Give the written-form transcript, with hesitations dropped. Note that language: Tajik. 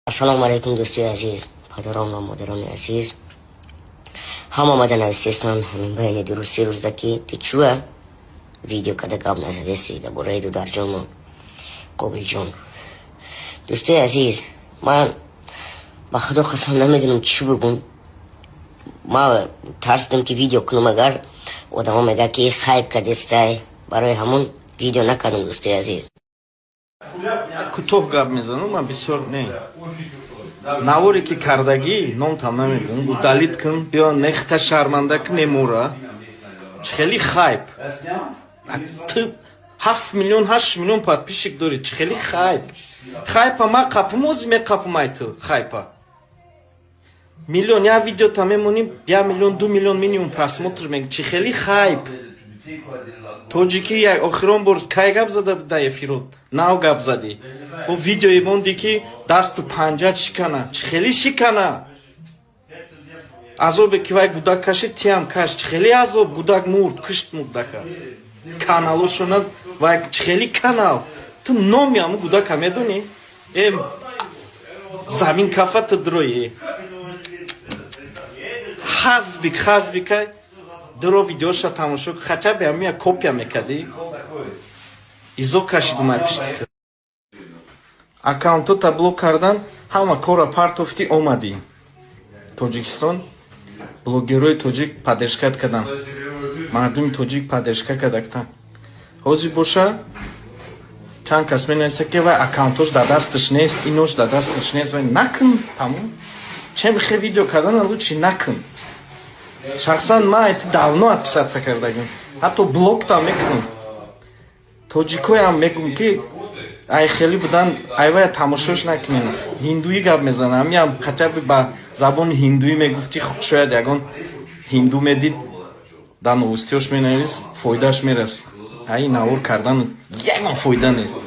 Ассалому алайкум, дӯстои азиз, падарон ва модарони азиз. Ҳама омада навистестан ҳамин байни 2 рӯз, 3 рӯзда, ки ту чӯа видео када гап назадести дар бораи дударҷону Қобилҷон. Дӯстои азиз, ман ба Худо қасам, намедонам чӣ бигӯм. Ма тарсидам, ки видео кунам, агар одамо мегӯяд, ки хайп кадестай. Барои ҳамон видео накардам, дӯстои азиз. Кӯтоҳ гап мезанам ман, бисёр не. Наворе ки кардагӣ, номтам намегӯм, удалить кун. Биё, нехта шарманда кун немора. Чӣ хели хайп? Ту 7 миллион, 8 миллион подписчик дорӣ, чӣ хели хайп? Хайпа ма қапум, ози меқапум ай ту хайпа. Миллион як видеота мемонӣ, 1 миллион, 2 миллион минимум просмотр меги. Чӣ хели хайп? Тоҷикӣ як охирон бор кай гап зада буд дар эфирот? Нав гап задӣ, о видеое монди, ки дасту панҷат шикана. Чӣ хели шикана? Азобе ки вай гудак кашид, тиам каш. Чӣ хели азоб? Гудак мурд, кишт мурдака. Каналошона вай чӣ хели канал? Ту номи ҳаму гудака медонӣ? Э, замин кафа ту дрои хазбик, хазбикай дуро. Видеоша тамошо, хотя бы ҳамия копия мекардӣ. Изо кашидумай пишти ту. Аккаунтота блок кардан, ҳама корра партофтӣ, омадӣ Тоҷикистон. Блогерои тоҷик поддержка кардам, мардуми тоҷик поддержка кардакта. Ҳозир боша, чанд кас менависа, ки вай аккаунтош дар дасташ нест, инош дар дасташ нест. Вай накун, тамом. Чем хе видео кардана лучше накун. Шахсан ман это давно отписаться кардагим, ҳатто блоктам мекунам. Тоҷикоям мегӯм, ки ай хеле будан, айвая тамошош накунем. Ҳиндуӣ гап мезанам, ҳамиам хотя бы ба забони ҳиндуӣ мегуфти, шояд ягон ҳинду медид, дар новостиёш менавис, фоидааш мерасид. Ай навор кардан ягон фоида нест.